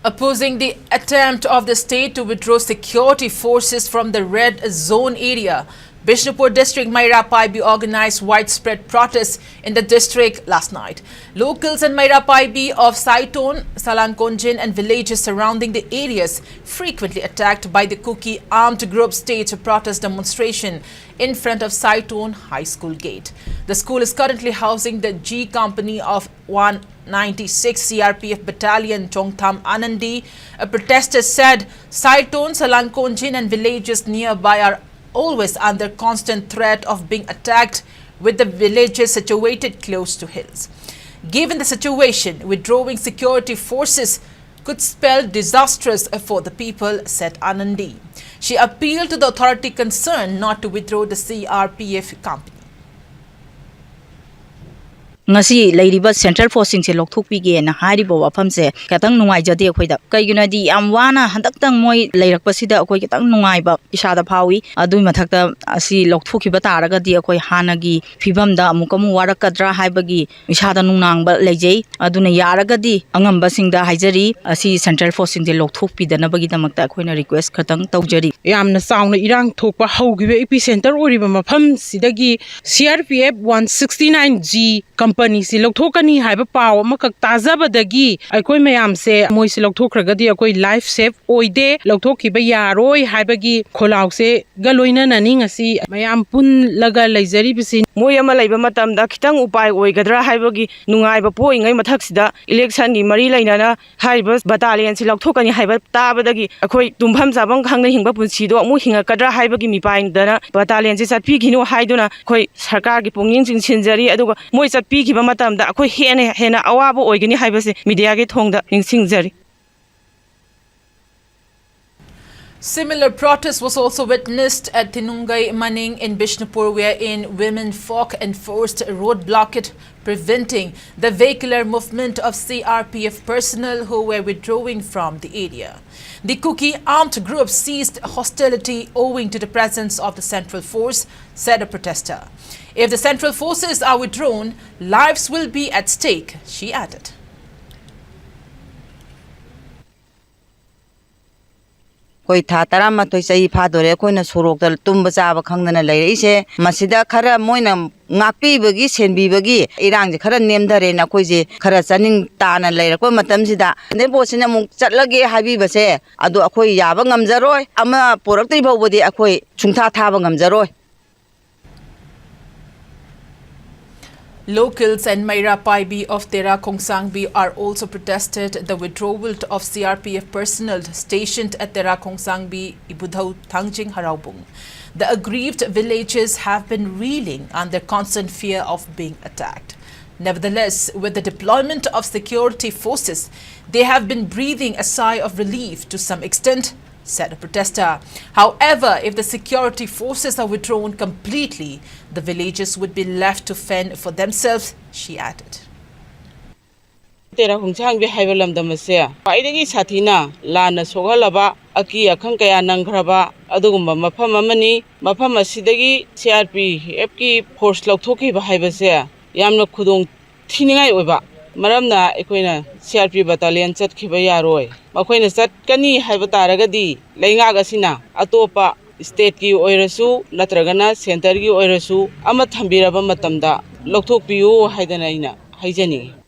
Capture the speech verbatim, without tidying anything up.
Opposing the attempt of the state to withdraw security forces from the red zone area, Bishnupur District Meira Paibi organized widespread protests in the district last night. Locals in Meira Paibi of Saiton, Salankonjin and villages surrounding the areas frequently attacked by the Kuki armed group staged a protest demonstration in front of Saiton High School gate. The school is currently housing the G Company of one ninety-six C R P F Battalion Chongtham Anandi. A protester said Saiton, Salankonjin and villages nearby are always under constant threat of being attacked, with the villages situated close to hills. Given the situation, withdrawing security forces could spell disastrous for the people, said Anandi. She appealed to the authority concerned not to withdraw the C R P F company. ꯉꯁꯤ ꯂꯩꯔꯤꯕ central ꯐꯣꯔꯁꯁꯤꯡꯁꯦ ꯂꯧꯊꯣꯛꯄꯤꯒꯦꯅ ꯍꯥꯏꯔꯤꯕ ꯋꯥꯐꯝꯁꯦ ꯈꯤꯇꯪ ꯅꯨꯡꯉꯥꯏꯖꯗꯦ ꯑꯩꯈꯣꯏꯗ꯫ ꯀꯩꯒꯤꯅꯣꯗꯤ ꯌꯥꯝ ꯋꯥꯅ ꯍꯟꯗꯛꯇꯪ ꯃꯣꯏ ꯂꯩꯔꯛꯄꯁꯤꯗ ꯑꯩꯈꯣꯏ ꯈꯤꯇꯪ ꯅꯨꯡꯉꯥꯏꯕ ꯏꯁꯥꯗ ꯐꯥꯎꯏ꯫ ꯑꯗꯨꯒꯤ ꯃꯊꯛꯇ ꯑꯁꯤ ꯂꯧꯊꯣꯛꯈꯤꯕ ꯇꯥꯔꯒꯗꯤ ꯑꯩꯈꯣꯏ ꯍꯥꯟꯅꯒꯤ ꯐꯤꯕꯝꯗ ꯑꯃꯨꯛꯀ ꯑꯃꯨꯛ ꯋꯥꯔꯛꯀꯗ꯭ꯔꯥ ꯍꯥꯏꯕꯒꯤ ꯏꯁꯥꯗ ꯅꯨꯡꯅꯥꯡꯕ ꯂꯩꯖꯩ꯫ ꯑꯗꯨꯅ ꯌꯥꯔꯒꯗꯤ ꯑꯉꯝꯕꯁꯤꯡꯗ ꯍꯥꯏꯖꯔꯤ, ꯑꯁꯤ ꯁꯦꯟꯇ꯭ꯔꯦꯜ ꯐꯣꯔꯁꯁꯤꯡꯁꯦ ꯂꯧꯊꯣꯛꯄꯤꯗꯅꯕꯒꯤꯗꯃꯛꯇ ꯑꯩꯈꯣꯏꯅ ꯔꯤꯀ꯭ꯋꯦꯁ ꯈꯛꯇꯪ ꯇꯧꯖꯔꯤ꯫ ꯌꯥꯝꯅ ꯆꯥꯎꯅ ꯏꯔꯥꯡ ꯊꯣꯛꯄ ꯍꯧꯈꯤꯕ ꯏꯄꯤ ꯁꯦꯟꯇꯔ ꯑꯣꯏꯔꯤꯕ ꯃꯐꯝꯁꯤꯗꯒꯤ C R P F one sixty nine G company ꯁꯤ ꯂꯧꯊꯣꯛꯀꯅꯤ ꯍꯥꯏꯕ ꯄꯥꯎ ꯑꯃꯈꯛ ꯇꯥꯖꯕꯗꯒꯤ ꯑꯩꯈꯣꯏ ꯃꯌꯥꯝꯁꯦ ꯃꯣꯏꯁꯤ ꯂꯧꯊꯣꯛꯈ꯭ꯔꯒꯗꯤ ꯑꯩꯈꯣꯏ ꯂꯥꯏꯐ ꯁꯦꯐ ꯑꯣꯏꯗꯦ, ꯂꯧꯊꯣꯛꯈꯤꯕ ꯌꯥꯔꯣꯏ ꯍꯥꯏꯕꯒꯤ ꯈꯣꯜꯂꯥꯎꯁꯦꯒ ꯂꯣꯏꯅꯅꯅꯤ ꯉꯁꯤ ꯃꯌꯥꯝ ꯄꯨꯜꯂꯒ ꯂꯩꯖꯔꯤꯕꯁꯤ꯫ ꯃꯣꯏ ꯑꯃ ꯂꯩꯕ ꯃꯇꯝꯗ ꯈꯤꯇꯪ ꯎꯄꯥꯏ ꯑꯣꯏꯒꯗ꯭ꯔꯥ ꯍꯥꯏꯕꯒꯤ ꯅꯨꯡꯉꯥꯏꯕ ꯄꯣꯛꯏꯉꯩ ꯃꯊꯛꯁꯤꯗ ꯏꯂꯦꯛꯁꯟꯒꯤ ꯃꯔꯤ ꯂꯩꯅꯅ ꯍꯥꯏꯔꯤꯕ ꯕꯇꯥꯂꯤꯌꯟꯁꯤ ꯂꯧꯊꯣꯛꯀꯅꯤ ꯍꯥꯏꯕ ꯇꯥꯕꯗꯒꯤ ꯑꯩꯈꯣꯏ ꯇꯨꯝꯐꯝ ꯆꯥꯐꯝ ꯈꯪꯗꯅ ꯍꯤꯡꯕ ꯄꯨꯟꯁꯤꯗꯣ ꯑꯃꯨꯛ ꯍꯤꯡꯉꯛꯀꯗ꯭ꯔꯥ ꯍꯥꯏꯕꯒꯤ ꯃꯤꯄꯥꯏꯗꯅ ꯕꯇꯥꯂꯤꯌꯟꯁꯤ ꯆꯠꯄꯤꯈꯤꯅꯨ ꯍꯥꯏꯗꯨꯅ ꯑꯩꯈꯣꯏ ꯁꯔꯀꯥꯔꯒꯤ ꯄꯨꯛꯅꯤꯡ ꯆꯤꯡꯁꯤꯟꯖꯔꯤ꯫ ꯑꯗꯨꯒ ꯃꯣꯏ ꯆꯠꯄꯤꯈꯤꯕ ꯃꯇꯝꯗ ꯑꯩꯈꯣꯏ ꯍꯦꯟꯅ ꯍꯦꯟꯅ ꯑꯋꯥꯕ ꯑꯣꯏꯒꯅꯤ ꯍꯥꯏꯕꯁꯤ ꯃꯤꯗꯤꯌꯥꯒꯤ ꯊꯣꯡꯗ ꯅꯤꯡꯁꯤꯡꯖꯔꯤ꯫ Similar protest was also witnessed at Tinungai Maning in Bishnupur, wherein women folk enforced road blockade, preventing the vehicular movement of C R P F personnel who were withdrawing from the area. The Kuki armed group ceased hostility owing to the presence of the central force, said a protester. If the central forces are withdrawn, lives will be at stake, she added. ꯑꯩꯈꯣꯏ ꯊꯥ ꯇꯔꯥꯃꯥꯊꯣꯏ ꯆꯍꯤ ꯐꯥꯗꯣꯔꯦ ꯑꯩꯈꯣꯏꯅ ꯁꯣꯔꯣꯛꯇ ꯇꯨꯝꯕ ꯆꯥꯕ ꯈꯪꯗꯅ ꯂꯩꯔꯛꯏꯁꯦ꯫ ꯃꯁꯤꯗ ꯈꯔ ꯃꯣꯏꯅ ꯉꯥꯛꯄꯤꯕꯒꯤ, ꯁꯦꯟꯕꯤꯕꯒꯤ ꯏꯔꯥꯡꯁꯦ ꯈꯔ ꯅꯦꯝꯊꯔꯦꯅ ꯑꯩꯈꯣꯏꯁꯦ ꯈꯔ ꯆꯥꯅꯤꯡ ꯇꯥꯅ ꯂꯩꯔꯛꯄ ꯃꯇꯝꯁꯤꯗ, ꯅꯦꯕꯣꯠꯁꯤꯅ ꯑꯃꯨꯛ ꯆꯠꯂꯒꯦ ꯍꯥꯏꯕꯤꯕꯁꯦ, ꯑꯗꯨ ꯑꯩꯈꯣꯏ ꯌꯥꯕ ꯉꯝꯖꯔꯣꯏ꯫ ꯑꯃ ꯄꯣꯔꯛꯇ꯭ꯔꯤ ꯐꯥꯎꯕꯗꯤ ꯑꯩꯈꯣꯏ ꯁꯨꯡꯊꯥ ꯊꯥꯕ ꯉꯝꯖꯔꯣꯏ꯫ Locals and Meira Paibi of Tera Khongsangbi are also protested the withdrawal of C R P F personnel stationed at Tera Khongsangbi Ibudhau Thangjing Haraubung. The aggrieved villagers have been reeling under constant fear of being attacked. Nevertheless, with the deployment of security forces, they have been breathing a sigh of relief to some extent, said a protester. However, if the security forces are withdrawn completely, the villagers would be left to fend for themselves, she added. ꯇꯦꯔꯥ ꯈꯣꯡꯁꯥꯡꯕꯤ ꯍꯥꯏꯕ ꯂꯝꯗꯝ ꯑꯁꯦ ꯈ꯭ꯋꯥꯏꯗꯒꯤ ꯁꯥꯊꯤꯅ ꯂꯥꯟꯅ ꯁꯣꯛꯍꯜꯂꯕ, ꯑꯀꯤ ꯑꯈꯪ ꯀꯌꯥ ꯅꯪꯈ꯭ꯔꯕ ꯑꯗꯨꯒꯨꯝꯕ ꯃꯐꯝ ꯑꯃꯅꯤ꯫ ꯃꯐꯝ ꯑꯁꯤꯗꯒꯤ ꯁꯤ ꯑꯥꯔ ꯄꯤ ꯑꯦꯐꯀꯤ ꯐꯣꯔꯁ ꯂꯧꯊꯣꯛꯈꯤꯕ ꯍꯥꯏꯕꯁꯦ ꯌꯥꯝꯅ ꯈꯨꯗꯣꯡ ꯊꯤꯅꯤꯡꯉꯥꯏ ꯑꯣꯏꯕ ꯃꯔꯝꯅ ꯑꯩꯈꯣꯏꯅ ꯁꯤ ꯑꯥꯔ ꯄꯤ ꯕꯇꯥꯂꯤꯌꯟ ꯆꯠꯈꯤꯕ ꯌꯥꯔꯣꯏ꯫ ꯃꯈꯣꯏꯅ ꯆꯠꯀꯅꯤ ꯍꯥꯏꯕ ꯇꯥꯔꯒꯗꯤ ꯂꯩꯉꯥꯛ ꯑꯁꯤꯅ ꯑꯇꯣꯞꯄ ꯁ꯭ꯇꯦꯠꯀꯤ ꯑꯣꯏꯔꯁꯨ ꯅꯠꯇ꯭ꯔꯒꯅ ꯁꯦꯟꯇꯔꯒꯤ ꯑꯣꯏꯔꯁꯨ ꯑꯃ ꯊꯝꯕꯤꯔꯕ ꯃꯇꯝꯗ ꯂꯧꯊꯣꯛꯄꯤꯌꯨ ꯍꯥꯏꯗꯅ ꯑꯩꯅ ꯍꯥꯏꯖꯅꯤꯡꯏ꯫